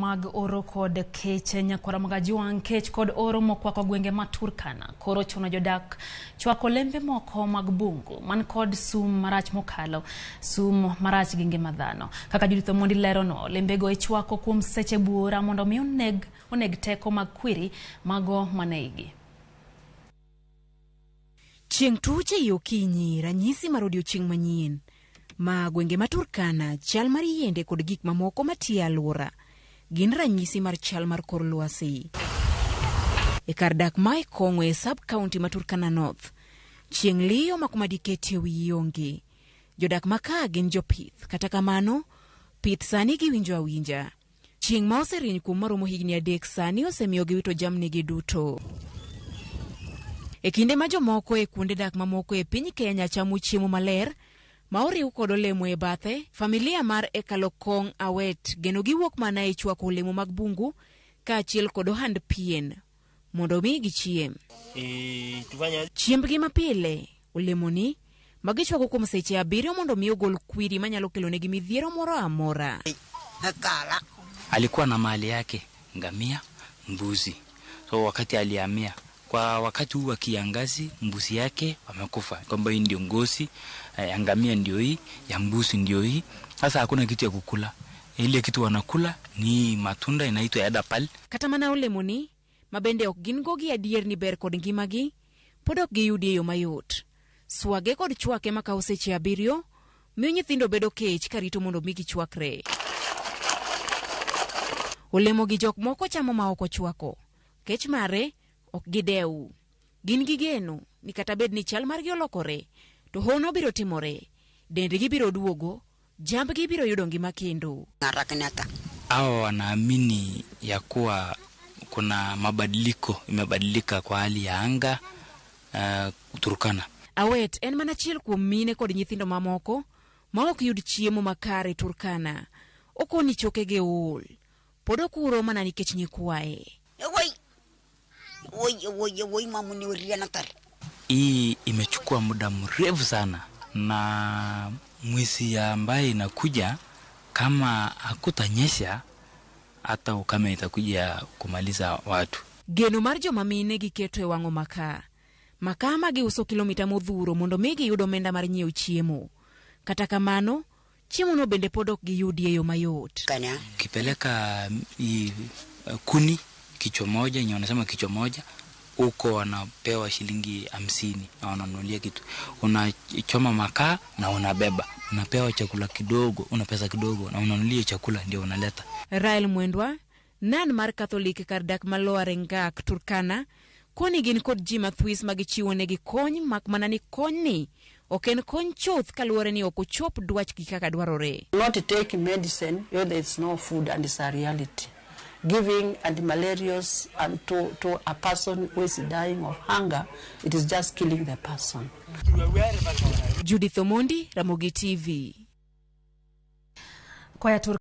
Mag oro kod kech nyakwara Magajuang' kech kod oro mokwako gwenge ma Turkana koro chuno jodak chwako olembe moko mag bungu man kod sum marach mokalo sum marach gi ngima dhano. Kaka Judith Omondi lerono, olembego ichwako kuom seche buora mondo mi oneg teko mag kwiri mago mane igi. Chieng' tuch ei okinyi, ranyisi mar odiochieng' manyien. Ma gwenge ma Turkana, chal mar yiende kod gik mamoko matiyo e alwora gin ranyisi mar chal mar kor lwasi. E kar dak ma Ikong'o e sub county ma Turkana North, chieng' liyo ma kuma diketie wiyi onge. Jodak ma ka gin jopith, kata kamano, pith sani giwinjo awinja. Chieng' ma oserieny kuom maromo higni 3 sani osemiyo giwito jamnigi duto. E kinde ma jomoko e kuonde dak mamoko e piny Kenya chamo chiemo maler ma oriw kod olemo e bathe, familia mar Ekalokong Awet geno giwuok mana e chwako olemo mag bungu kaachiel kod ohand pien mondo mi gichiem. Chiembgi mapile, olemoni, ma gichwako kuom seche 7 mondo mi ogol kwiri manyalo kelonegi midhiero moro amora. Alikuwa na mali yake, ngamia, mbuzi. So wakati alihamia, kwa wakati huu wa kiangazi, mbuzi yake wamekufa. Kwamba hii ndio ngozi, ya ngamia ndio hii, ya mbuzi ndio hii. Sasa hakuna kitu ya kukula. Ile kitu wanakula ni matunda inaitwa edapal. Kata mana olemoni, ma bende ok gin go gi adier ni ber kod ngimagi, pod ok giyudi e yo mayot. Swage kod chwake makawo seche 7, miyo nyithindo bedo kech karito mondo mi gichwakre. Olemo gi jok moko chamo ma ok ochwako. Kech mare ok gidew. Gin gi geno ni kata bed ni chal margi olokore, to hono biro timore. Dendgi biro duogo, jambgi biro yudo ngima kendo. Hawa wanaamini ya kuwa kuna mabadiliko, imebadilika kwa hali ya anga, Turkana. Awet en mana achiel kuom mine kod nyithindo mamoko ma ok yud chiemo makare Turkana. Okoni chokege ool. Pod okuro mana nikech nyikwaye. Hii imechukua muda mrefu sana, na mwezi ambaye inakuja kama hakutanyesha hata ukame itakuja kumaliza watu. Geno mar joma mine giketo e wang'o makaa. Makaa ma giuso kilomita modhuro mondo mi giyud omenda mar nyiewo chiemo. Kata kamano, chiemono bende pod ok giyudi e yo mayot. Ukipeleka hii kuni kichwa moja, yenye wanasema kichwa moja, huko wanapewa shilingi 50 na wananunulia kitu. Unachoma makaa na unabeba. Unapewa chakula kidogo, una pesa kidogo na unanunulia chakula ndio unaleta. Rael Mwendwa, nan mar Catholic kar dak ma Lower Ngak, Turkana, koni gin kod ji mathwis ma gichiwo negi kony mak mana ni konyni ok en kony chuth kaluwore ni ok ochop dwachgi kaka dwarore. Not take medicine where there is no food, and it's a reality. Giving antimalarials and to a person who is dying of hunger, it is just killing the person. Judith Omondi, Ramogi TV. Kwaya Turkana.